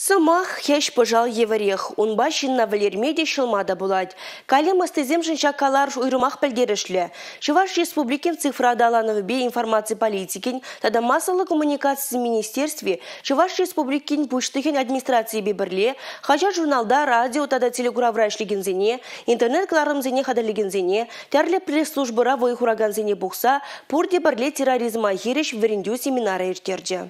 Сӑмах хӗҫ-пӑшал евӗрех. Унпа ҫынна вӗлерме те, ҫӑлма та пулать. Калем ӑстисемшӗн ҫак каларӑш уйрӑмах пӗлтерӗшлӗ. Чӑваш Республикин цифра аталанӑвӗпе информаци политикин тата массӑллӑ коммуникацисен министерстви Чӑваш Республикин Пуҫлӑхӗн администрацийӗпе пӗрле хаҫат-журналта, радио тата телекуравра ӗҫлекенсене, интернет-кӑларӑмсене хатӗрлекенсене, тӗрлӗ пресс-службӑра вӑй хуракансене пухса пурте пӗрле терроризма хирӗҫ вӗрентӳ семинарӗ ирттерчӗ.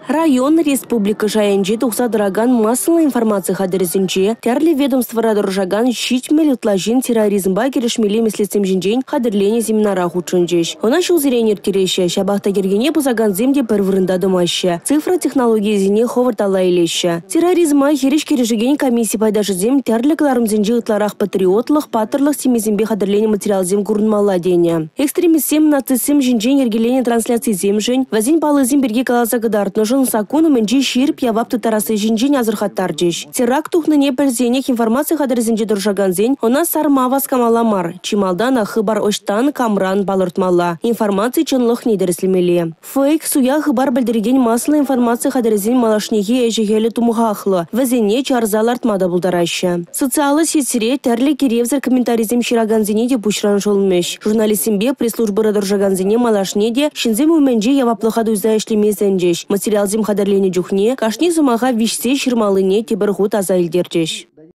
Район, республика шайӗнче тухса тӑракан массӑллӑ информаци хатӗрӗсенче тӗрлӗ ведомствӑра тӑрӑшакан 70 ытла ҫын терроризмпа кӗрешмелли меслетсем ҫинчен хатӗрленӗ семинара хутшӑнчӗҫ. Ӑна ҫулсерен ирттереҫҫӗ, ҫапах та йӗркене пӑсакансем те пӗр вырӑнта тӑмаҫҫӗ, цифра технологийӗсене хӑвӑрт алла илеҫҫӗ. Терроризма хирӗҫ кӗрешекен комисси пайташӗсем тӗрлӗ кӑларӑмсенче ытларах патриотлӑх, паттӑрлӑх темисемпе хатӗрленӗ материалсем курӑнмалла тенӗ. Экстремистсем нацистсем ҫинчен йӗркеленӗ трансляцисемшӗн, вӗсен паллисем пирки каласа кӑтартнӑшӑн саккун умӗнче ҫирӗп явап тыттарасси ҫинчен асӑрхаттарчӗҫ. Теракт тухнине пӗлсенех информаци хатӗрӗсенче тӑрӑшакансен ӑна сарма васкамалла мар. Чи малтанах хыпар ӑҫтан, камран палӑртмалла, информаци чӑнлӑхне тӗрӗслемелле. Фейк, суя хыпар пӗлтерекен массӑллӑ информаци хатӗрӗсен малашнехи ӗҫӗ-хӗлӗ тумхахлӑ, вӗсене чарса лартма та пултараҫҫӗ. Социаллӑ сетьре тӗрлӗ киревсӗр комментарисем ҫыракансене те пуҫран шӑлмӗҫ. Журналистсемпе пресс-службӑра тӑрӑшакансене малашне те ҫынсем умӗнче яваплӑха туйса ӗҫлеме сӗнчӗҫ. Материалсем хатӗрленӗ чухне кашни сӑмаха виҫсе ҫырмаллине тепӗр хут аса илтерчӗҫ.